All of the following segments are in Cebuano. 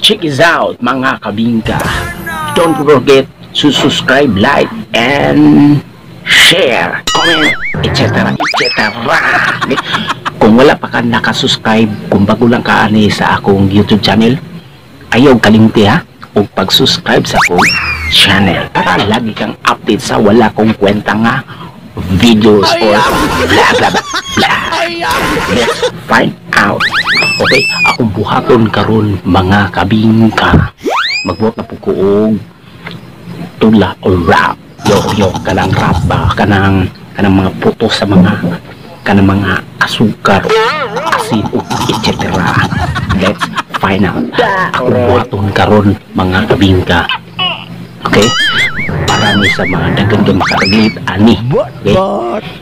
Check this out, mga kabingka. Don't forget to subscribe, like, and share, comment, etc. etc. Kung wala pa ka nakasubscribe, kung bago lang ka ani sa akong YouTube channel, ayaw kalimti ha, og pag-subscribe sa akong channel para lagi kang update sa wala kong kwenta nga videos or blah blah blah blah. Let's find out. Okay, akong buhaton karon, mga kabingka. Magbuhat na po ko og tula o rap. Yo yo, kanang rap ba, kanang mga puto sa mga kanang mga asukar, asin ug etc. Let's find out. Akong buhaton karon, mga kabingka. Okay? Para ni sa mga daghan kay makarelate ani. Okay?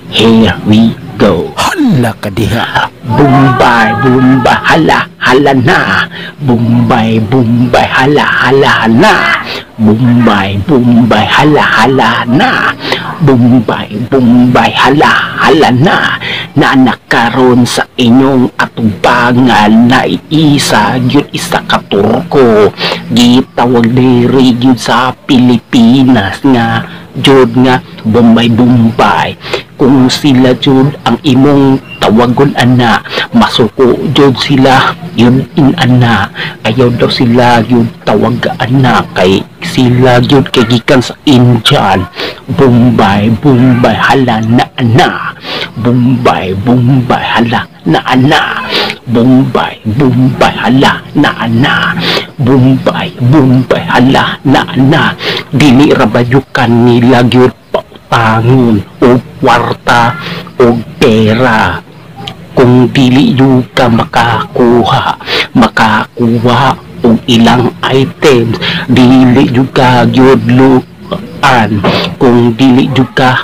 Here we go. Hala ka diha. Bombay, Bombay, hala, hala na. Bombay, Bombay, hala, hala na. Bombay, Bombay, hala, hala na. Bombay, Bombay, hala, hala na. Nanakaron sa inyong atubangan na isa gyud isa ka Turko. Gitawag diri gyud sa Pilipinas nga jud nga Bombay Bombay. Kung sila jud ang imong tawagon ana, masuko jud sila yun in ana. Ayaw daw sila yun tawag ana kay sila jud kay gikan sa Indian. Bombay Bombay, hala na ana. Bombay Bombay, hala na ana. Bombay Bombay, hala na ana. Bombay Bombay, hala na ana. Dili ra ba jud kanila gyud pautangon o kwarta o pera kung dili jud ka makakuha og ilang items? Dili jud ka gyud luan kung dili jud ka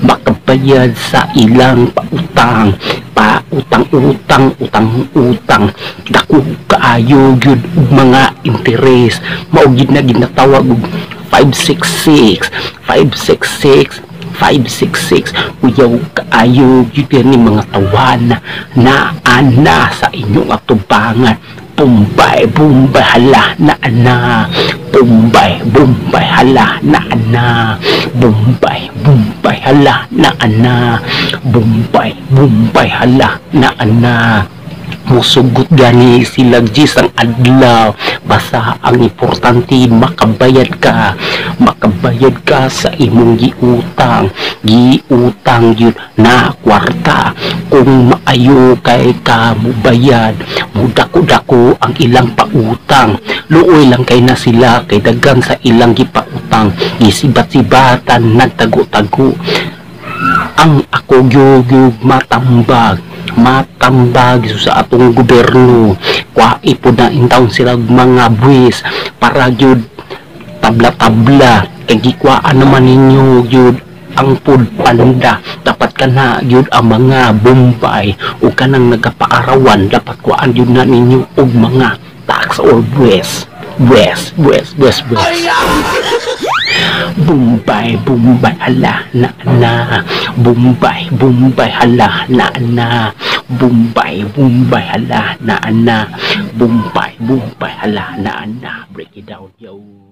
makabayad sa ilang pautang, pautang utang utang utang. Dako kaayo gyud og mga interes. Mao gyud na ginatawag og 566 566 566. Kuyaw kaayo gyud ni mga tawan na ana sa inyong atubangan. Bombay Bombay, hala na ana. Bombay Bombay, hala na ana. Bombay Bombay, hala na ana. Bombay Bombay, hala na ana. Musugot gani sila gis ang adlaw, basta ang importante makabayad ka, makabayad ka sa imong giutang, giutang yun na kwarta. Kung maayo kay ka mubayad, mudako-dako ang ilang pautang. Luoy lang kay na sila kay daghan sa ilang gipautang, gisibat-sibatan, nagtago-tago. Ang ako gyud matambag, matambag sa atong gobyerno, kuha po na intawon sila og mga buwis para gyud tabla-tabla kay gikuhaan naman ninyo gyud ang Food Panda. Dapat kana gyud ang mga Bombay o kanang nagapaarawan, dapat kuhaan gyud na ninyo og mga tax or buwis, buwis, buwis, buwis, buwis. Bombay, Bombay, hala na na. Bombay, Bombay, hala na na. Bombay, Bombay, hala na na. Bombay, Bombay, hala na na. Break it down, yo.